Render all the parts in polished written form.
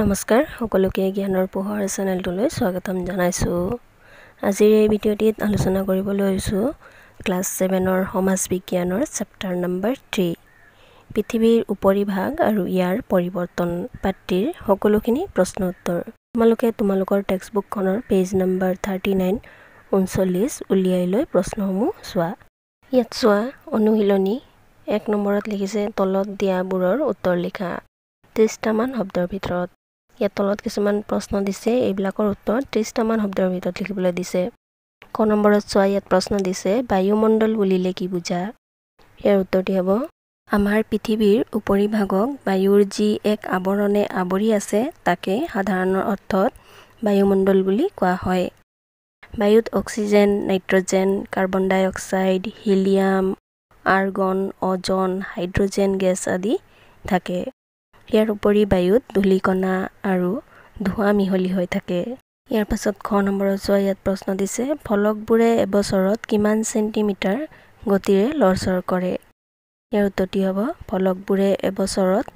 নমস্কাৰ সকলোকে জ্ঞানৰ পোহৰ চেনেলটোলৈ স্বাগতম জনাইছোঁ। আজিৰ এই ভিডিঅ'টিত আলোচনা কৰিব লৈছোঁ ক্লাছ 7ৰ সমাজ বিজ্ঞানৰ চেপ্টাৰ নম্বৰ 3 পৃথিৱীৰ উপৰিভাগ আৰু ইয়াৰ পৰিৱৰ্তন পাঠটিৰ সকলোখিনি প্ৰশ্ন উত্তৰ। তোমালোকে তোমালোকৰ টেক্সটবুকখনৰ পেজ নম্বৰ 39 39 উলিয়াই লৈ প্ৰশ্নসমূহ চোৱা। ইয়াত চোৱা অনুশীলনী 1 নম্বৰত লিখিছে তলত দিয়াবোৰৰ উত্তৰ লিখা 30টামান শব্দৰ ভিতৰত। ইয়াত তলত কিছুমান প্ৰশ্ন দিছে, এইবিলাকৰ উত্তৰ 30টামান শব্দৰ ভিতৰত লিখিবলৈ দিছে। ক নম্বৰত চোৱা, ইয়াত প্ৰশ্ন দিছে বায়ুমণ্ডল বুলিলে কি বুজা? ইয়াৰ উত্তৰটি হ'ব আমাৰ পৃথিৱীৰ উপৰিভাগক বায়ুৰ যি এক আৱৰণে আৱৰি আছে তাকে সাধাৰণ অৰ্থত বায়ুমণ্ডল বুলি কোৱা হয়। বায়ুত oxygen, nitrogen, carbon dioxide, helium, argon, ozone, hydrogen gas আদি থাকে। ইয়াৰ উপৰি বায়ুত ধূলিকণা আৰু ধোঁৱা মিহলি হৈ থাকে। ইয়াৰ পাছত খ নম্বৰত চোৱা, ইয়াত প্ৰশ্ন দিছে ফলকবোৰে এবছৰত কিমান চেণ্টিমিটাৰ গতিৰে লৰচৰ কৰে? ইয়াৰ উত্তৰটি হ'ব ফলকবোৰে এবছৰত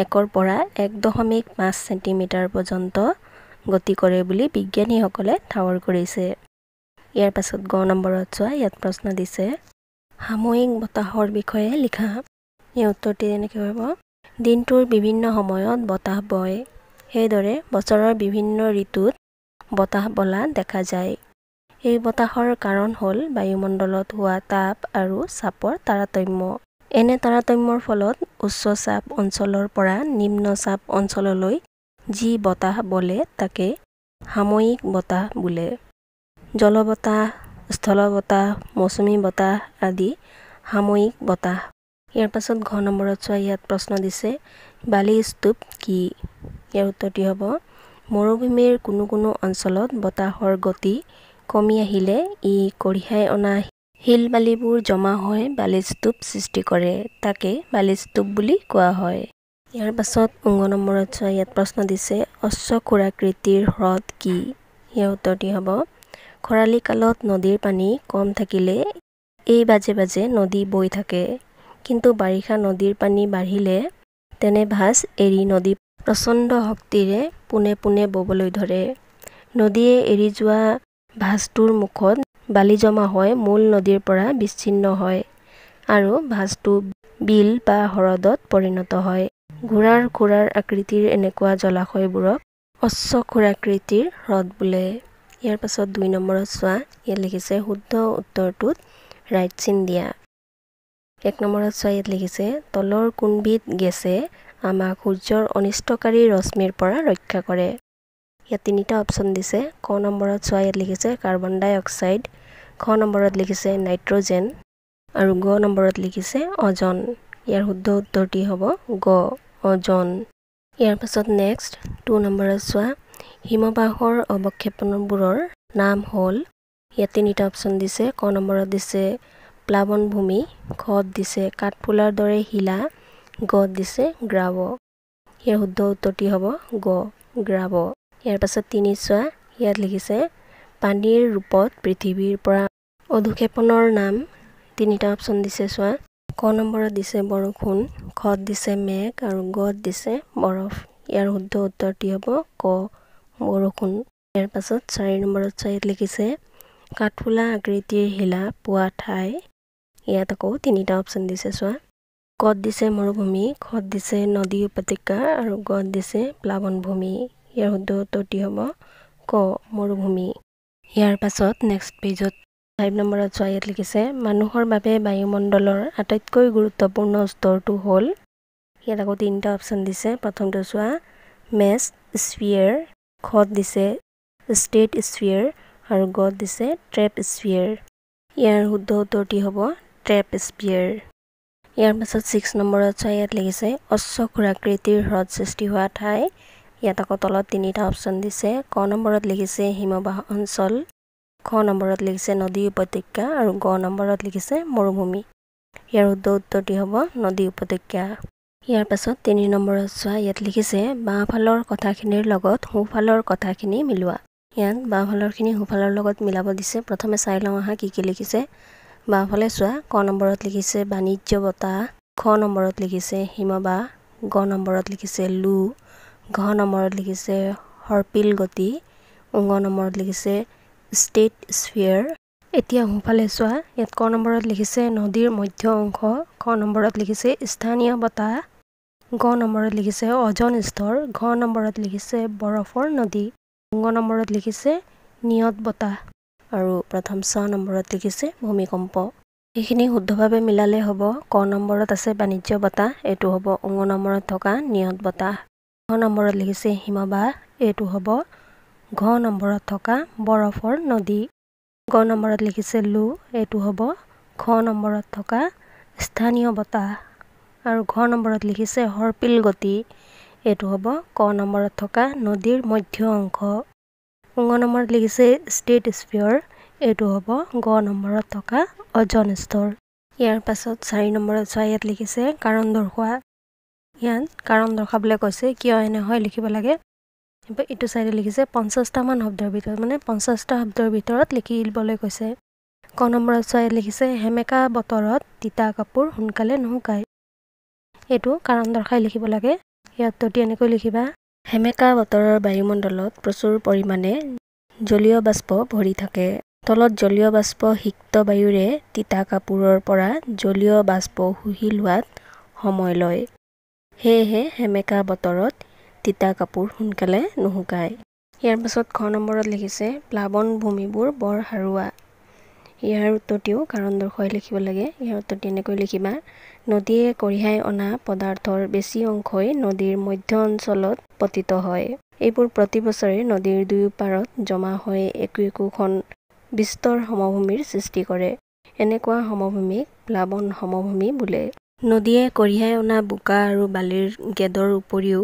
1ৰ পৰা 1.5 চেণ্টিমিটাৰ পৰ্যন্ত গতি কৰে বুলি বিজ্ঞানীসকলে ঠাৱৰ কৰিছে। ইয়াৰ পাছত গ নম্বৰত চোৱা, ইয়াত প্ৰশ্ন দিছে সাময়িক বতাহৰ বিষয়ে লিখা। ইয়াৰ উত্তৰটি এনেকৈ হ'ব দিনটোৰ বিভিন্ন সময়ত বতাহ বয়, সেইদৰে বছৰৰ বিভিন্ন ঋতুত বতাহ বলা দেখা যায়। এই বতাহৰ কাৰণ হ'ল বায়ুমণ্ডলত হোৱা তাপ আৰু চাপৰ তাৰতম্য। এনে তাৰতম্যৰ ফলত উচ্চ চাপ অঞ্চলৰ পৰা নিম্ন চাপ অঞ্চললৈ যি বতাহ বলে তাকে সাময়িক বতাহ বোলে। জলবতাহ, স্থলবতাহ, মৌচুমী বতাহ আদি সাময়িক বতাহ। ইয়াৰ পাছত ঘ নম্বৰত চোৱা, ইয়াত প্ৰশ্ন দিছে বালি স্তূপ কি? ইয়াৰ উত্তৰটি হ'ব মৰুভূমিৰ কোনো কোনো অঞ্চলত বতাহৰ গতি কমি আহিলে ই কঢ়িয়াই অনা শিল বালিবোৰ জমা হৈ বালি স্তূপ সৃষ্টি কৰে, তাকে বালি স্তূপ বুলি কোৱা হয়। ইয়াৰ পাছত অংগ নম্বৰত চোৱা, ইয়াত প্ৰশ্ন দিছে অশ্বক্ষুৰাকৃতিৰ হ্ৰদ কি? ইয়াৰ উত্তৰটি হ'ব খৰালি কালত নদীৰ পানী কম থাকিলে এই বাজে বাজে নদী বৈ থাকে, কিন্তু বাৰিষা নদীৰ পানী বাঢ়িলে তেনে ভাঁজ এৰি নদী প্ৰচণ্ড শক্তিৰে পোনে পোনে ববলৈ ধৰে। নদীয়ে এৰি যোৱা ভাঁজটোৰ মুখত বালি জমা হৈ মূল নদীৰ পৰা বিচ্ছিন্ন হয় আৰু ভাঁজটো বিল বা হ্ৰদত পৰিণত হয়। ঘোঁৰাৰ খুৰাৰ আকৃতিৰ এনেকুৱা জলাশয়বোৰক অশ্বক্ষুৰাকৃতিৰ হ্ৰদ বোলে। ইয়াৰ পাছত 2 নম্বৰত চোৱা, ইয়াত লিখিছে শুদ্ধ উত্তৰটোত ৰাইট চিন দিয়া। 1 নম্বৰত চোৱা, ইয়াত লিখিছে তলৰ কোনবিধ গেছে আমাক সূৰ্যৰ অনিষ্টকাৰী ৰশ্মিৰ পৰা ৰক্ষা কৰে? ইয়াত তিনিটা অপশ্যন দিছে। ক নম্বৰত চোৱা, ইয়াত লিখিছে কাৰ্বন ডাই অক্সাইড, খ নম্বৰত লিখিছে নাইট্ৰজেন আৰু গ নম্বৰত লিখিছে অজন। ইয়াৰ শুদ্ধ উত্তৰটি হ'ব গ, অজন। ইয়াৰ পাছত নেক্সট 2 নম্বৰত চোৱা, হিমবাহৰ অৱক্ষেপণবোৰৰ নাম হ'ল? ইয়াত তিনিটা অপশ্যন দিছে। ক নম্বৰত দিছে প্লাৱনভূমি, খত দিছে কাঠফুলাৰ দৰে শিলা, গত দিছে গ্ৰাৱ। ইয়াৰ শুদ্ধ উত্তৰটি হ'ব গ, গ্ৰাৱ। ইয়াৰ পাছত 3 চোৱা, ইয়াত লিখিছে পানীৰ ৰূপত পৃথিৱীৰ পৰা অধোক্ষেপণৰ নাম। তিনিটা অপশ্যন দিছে চোৱা। ক নম্বৰত দিছে বৰষুণ, খত দিছে মেঘ আৰু গত দিছে বৰফ। ইয়াৰ শুদ্ধ উত্তৰটি হ'ব ক, বৰষুণ। ইয়াৰ পাছত 4 নম্বৰত চোৱা, ইয়াত লিখিছে কাঠফুলা আকৃতিৰ শিলা পোৱা ঠাই। ইয়াত আকৌ তিনিটা অপশ্যন দিছে চোৱা। কত দিছে মৰুভূমি, খত দিছে নদী উপত্যকা আৰু গত দিছে প্লাৱনভূমি। ইয়াৰ শুদ্ধ উত্তৰটি হ'ব ক, মৰুভূমি। ইয়াৰ পাছত নেক্সট পেজত 5 নম্বৰত চোৱা, ইয়াত লিখিছে মানুহৰ বাবে বায়ুমণ্ডলৰ আটাইতকৈ গুৰুত্বপূৰ্ণ স্তৰটো হ'ল? ইয়াত আকৌ তিনিটা অপশ্যন দিছে। প্ৰথমটো চোৱা মেছ স্ফিয়াৰ, খত দিছে ষ্টেট স্ফিয়াৰ আৰু গত দিছে ট্ৰেপ স্ফিয়াৰ। ইয়াৰ শুদ্ধ উত্তৰটি হ'ব ট্ৰেপ স্ফিয়াৰ। ইয়াৰ পাছত 6 নম্বৰত চোৱা, ইয়াত লিখিছে অশ্বক্ষুৰাকৃতিৰ হ্ৰদ সৃষ্টি হোৱা ঠাই। ইয়াত আকৌ তলত তিনিটা অপশ্যন দিছে। ক নম্বৰত লিখিছে হিমবাহ অঞ্চল, খ নম্বৰত লিখিছে নদী উপত্যকা আৰু গ নম্বৰত লিখিছে মৰুভূমি। ইয়াৰ শুদ্ধ উত্তৰটি হ'ব নদী উপত্যকা। ইয়াৰ পাছত 3 নম্বৰত চোৱা, ইয়াত লিখিছে বাওঁফালৰ কথাখিনিৰ লগত সোঁফালৰ কথাখিনি মিলোৱা। ইয়াত বাওঁফালৰখিনি সোঁফালৰ লগত মিলাব দিছে। প্ৰথমে চাই লওঁ আহা কি কি লিখিছে। বাওঁফালে চোৱা, ক নম্বৰত লিখিছে বাণিজ্য বতাহ, খ নম্বৰত লিখিছে হিমবাহ, গ নম্বৰত লিখিছে লু, ঘ নম্বৰত লিখিছে সৰ্পিল গতি, উঙ নম্বৰত লিখিছে ষ্টেট স্ফিয়াৰ। এতিয়া সোঁফালে চোৱা, ইয়াত ক নম্বৰত লিখিছে নদীৰ মধ্য অংশ, খ নম্বৰত লিখিছে স্থানীয় বতাহ, গ নম্বৰত লিখিছে অজন স্তৰ, ঘ নম্বৰত লিখিছে বৰফৰ নদী, উঙ নম্বৰত লিখিছে নিয়ত বতাহ আৰু প্ৰথম চ নম্বৰত লিখিছে ভূমিকম্প। এইখিনি শুদ্ধভাৱে মিলালে হ'ব। ক নম্বৰত আছে বাণিজ্য বতাহ, এইটো হ'ব উঙ নম্বৰত থকা নিয়ত বতাহ। ঘ নম্বৰত লিখিছে হিমবাহ, এইটো হ'ব ঘ নম্বৰত থকা বৰফৰ নদী। গ নম্বৰত লিখিছে লো, এইটো হ'ব খ নম্বৰত থকা স্থানীয় বতাহ। আৰু ঘ নম্বৰত লিখিছে সৰ্পিল গতি, এইটো হ'ব ক নম্বৰত থকা নদীৰ মধ্য অংশ। উঙ নম্বৰত লিখিছে ষ্টেট স্ফিয়াৰ, এইটো হ'ব গ নম্বৰত থকা অজন স্তৰ। ইয়াৰ পাছত 4 নম্বৰত চোৱা, ইয়াত লিখিছে কাৰণ দৰ্শোৱা। ইয়াত কাৰণ দৰ্শাবলৈ কৈছে, কিয় এনে হয় লিখিব লাগে। এইটো চাইডে লিখিছে 50টামান শব্দৰ ভিতৰত, মানে 50টা শব্দৰ ভিতৰত লিখিবলৈ কৈছে। ক নম্বৰত চোৱা, ইয়াত লিখিছে সেমেকা বতৰত তিতা কাপোৰ সোনকালে নুশুকায়, এইটো কাৰণ দৰ্শাই লিখিব লাগে। ইয়াত উত্তৰটি এনেকৈ লিখিবা, সেমেকা বতৰৰ বায়ুমণ্ডলত প্ৰচুৰ পৰিমাণে জলীয় বাষ্প ভৰি থাকে। তলত জলীয় বাষ্প সিক্ত বায়ুৰে তিতা কাপোৰৰ পৰা জলীয় বাষ্প শুহি লোৱাত সময় লয়, সেয়েহে সেমেকা বতৰত তিতা কাপোৰ সোনকালে নুশুকায়। ইয়াৰ পাছত খ নম্বৰত লিখিছে প্লাৱন ভূমিবোৰ বৰ সাৰুৱা। ইয়াৰ উত্তৰটিও কাৰণ দৰ্শাই লিখিব লাগে। ইয়াৰ উত্তৰটি এনেকৈ লিখিবা, নদীয়ে কঢ়িয়াই অনা পদাৰ্থৰ বেছি অংশই নদীৰ মধ্য অঞ্চলত পতিত হয়। এইবোৰ প্ৰতি বছৰে নদীৰ দুয়োপাৰত জমা হৈ একো একোখন বিস্তৰ সমভূমিৰ সৃষ্টি কৰে। এনেকুৱা সমভূমিক প্লাৱন সমভূমি বোলে। নদীয়ে কঢ়িয়াই অনা বোকা আৰু বালিৰ গেদৰ উপৰিও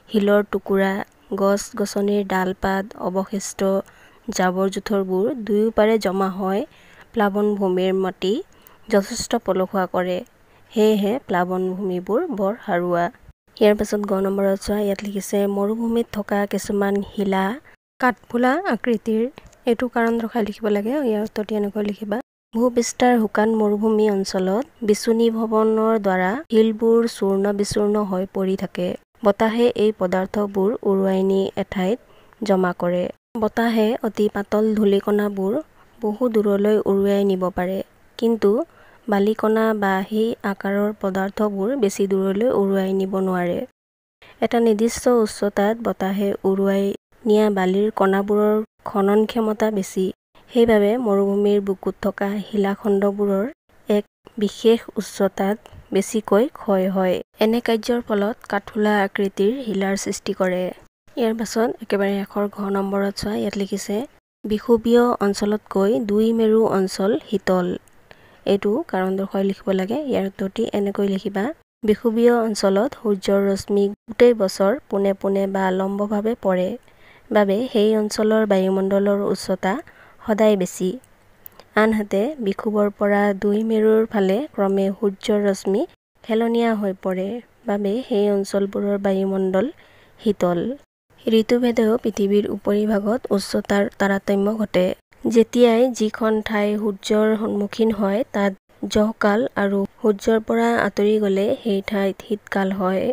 শিলৰ টুকুৰা, গছ গছনিৰ ডাল পাত, অৱশিষ্ট জাবৰ জোঁথৰবোৰ দুয়োপাৰে জমা হৈ প্লাৱন ভূমিৰ মাটি যথেষ্ট পলসুৱা কৰে, সেয়েহে প্লাৱন ভূমিবোৰ বৰ সাৰুৱা। ইয়াৰ পাছত গ নম্বৰত চোৱা, ইয়াত লিখিছে মৰুভূমিত থকা কিছুমান শিলা কাঠফুলা আকৃতিৰ, এইটো কাৰণ দৰ্শাই লিখিব লাগে। ইয়াৰ উত্তৰটি এনেকৈ লিখিবা, ভূপৃষ্ঠৰ শুকান মৰুভূমি অঞ্চলত বিচুনি ভৱনৰ দ্বাৰা শিলবোৰ চূৰ্ণ বিচূৰ্ণ হৈ পৰি থাকে। বতাহে এই পদাৰ্থবোৰ উৰুৱাই নি এঠাইত জমা কৰে। বতাহে অতি পাতল ধূলিকণাবোৰ বহু দূৰলৈ উৰুৱাই নিব পাৰে, কিন্তু বালিকণা বা সেই আকাৰৰ পদাৰ্থবোৰ বেছি দূৰলৈ উৰুৱাই নিব নোৱাৰে। এটা নিৰ্দিষ্ট উচ্চতাত বতাহে উৰুৱাই নিয়া বালিৰ কণাবোৰৰ খনন ক্ষমতা বেছি, সেইবাবে মৰুভূমিৰ বুকুত থকা শিলাখণ্ডবোৰৰ এক বিশেষ উচ্চতাত বেছিকৈ ক্ষয় হয়। এনে কাৰ্যৰ ফলত কাঠফুলা আকৃতিৰ শিলাৰ সৃষ্টি কৰে। ইয়াৰ পাছত একেবাৰে শেষৰ ঘ নম্বৰত চোৱা, ইয়াত লিখিছে বিষুৱীয় অঞ্চলতকৈ দুই মেৰু অঞ্চল শীতল, এইটো কাৰণ দৰ্শাই লিখিব লাগে। ইয়াৰ উত্তৰটি এনেকৈ লিখিবা, বিষুৱীয় অঞ্চলত সূৰ্যৰ ৰশ্মি গোটেই বছৰ পোনে পোনে বা লম্বভাৱে পৰে বাবে সেই অঞ্চলৰ বায়ুমণ্ডলৰ উচ্চতা সদায় বেছি। আনহাতে বিষুৱৰ পৰা দুই মেৰুৰ ফালে ক্ৰমে সূৰ্যৰ ৰশ্মি হেলনীয়া হৈ পৰে বাবে সেই অঞ্চলবোৰৰ বায়ুমণ্ডল শীতল। ঋতুভেদেও পৃথিৱীৰ উপৰিভাগত উচ্চতাৰ তাৰতম্য ঘটে। যেতিয়াই যিখন ঠাই সূৰ্যৰ সন্মুখীন হয় তাত জহকাল আৰু সূৰ্যৰ পৰা আঁতৰি গ'লে সেই ঠাইত শীতকাল হয়।